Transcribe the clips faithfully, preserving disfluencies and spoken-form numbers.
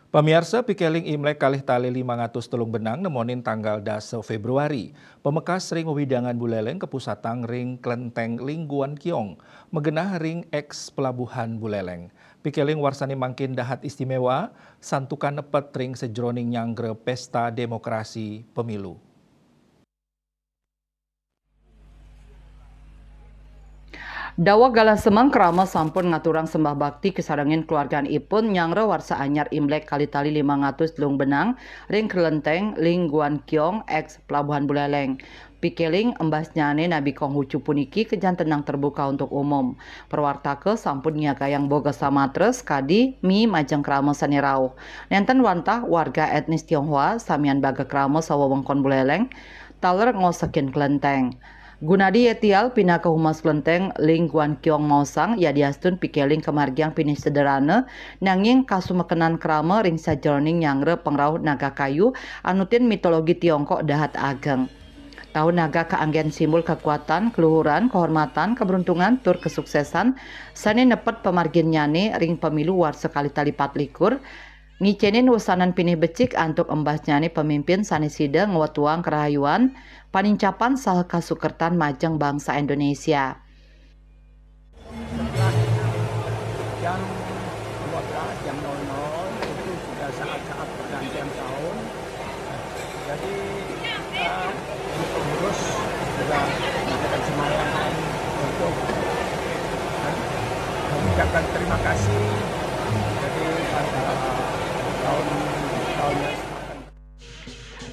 Pamiarsa, pikeling Imlek kalih tali limang atus telung benang nemonin tanggal dasa Februari. Pamekas ring wewidangan Buleleng kapusatang ring Klenteng Lingguan Kiong, magenah ring eks Pelabuhan Buleleng. Pikeling warsane mangkin dahat istimewa, santukan nepet ring sajeroning nyanggra pesta demokrasi pemilu. Daweg galah semeng krama sampun ngaturang sembah bakti kasarengin keluarganipun nyanggra warsa anyar Imlek kalih tali limang atus telung benang ring Klenteng Lingguan Kiong eks Pelabuhan Buleleng. Pikeling embasnyane nabi Konghucu puniki kajantenang terbuka untuk umum. Prawartaka sampun nyiagayang boga samatra sakadi mie majeng krama sane rauh. Nenten wantah warga etnis Tionghoa samian baga krama sawewengkon Buleleng taler ngosekin klenteng. Gunadi Yetial pinaka Humas Klenteng Lingguan Kiong maosang, yadiastun pikeling kamargiang pinih sederhana, nanging kasumekenan krama ring sajeroning nyanggra pangrauh naga kayu anutin mitologi Tiongkok dahat ageng. Taun naga kaanggen simbol kakuatan, kaluhuran, kahormatan, kaberuntungan, tur kasuksesan sane nepet pamarginnyane ring pemilu warsa kalih tali patlikur, ngicenin wesanan pinih becik antuk embasnyane pamimpin sane sida ngwetuang karahayuan, panincapan saha kasukertan majeng bangsa Indonesia. Setelah jam dua belas, jam nol nol, itu sudah saat-saat pergantian tahun. Jadi kita, pengurus juga mengadakan sembahyang untuk mengucapkan terima kasih. Jadi pada tahun tahun yang akan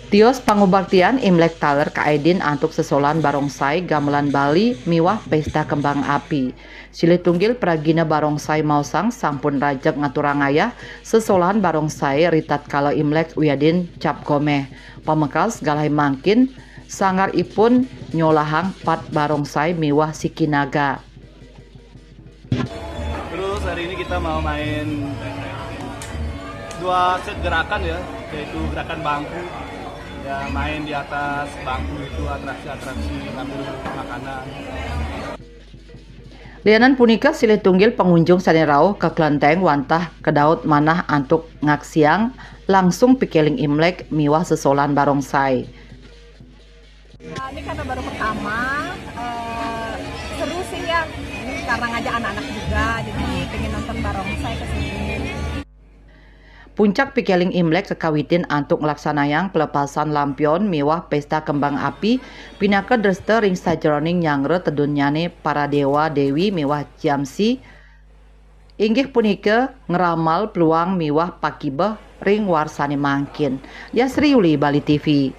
Tios pangubaktian Imlek taler kaedin antuk sesolahan barongsai gamelan Bali miwah pesta kembang api. Silih tunggil pragina barongsai maosang sampun rajeg ngaturang ayah sesolahan barongsai ritatkala Imlek wiadin cap gomeh. Pamekas galah mangkin sanggar ipun nyolahang pat barongsai miwah siki naga. Terus hari ini kita mau main dua set gerakan ya, yaitu gerakan bangku. Ya, main di atas bangku itu atraksi-atraksi ngambil makanan. Lianan punika silih tunggil pangunjung sane rauh ka klenteng wantah kadaut manah antuk ngaksiang langsung pikeling Imlek miwah sesolahan barongsai. Ini karena baru pertama, eh, seru sih ya. Ini karena ngajak anak-anak juga, jadi pengen nonton barongsai ke sini. Puncak pikeling Imlek kakawitin antuk nglaksanayang pelepasan lampion miwah pesta kembang api pinaka dresta ring sajeroning nyanggra tedunnyane para dewa dewi miwah ciamsi, inggih punika ngramal peluang miwah pakibeh ring warsane mangkin. Yasri Yuli, Bali T V.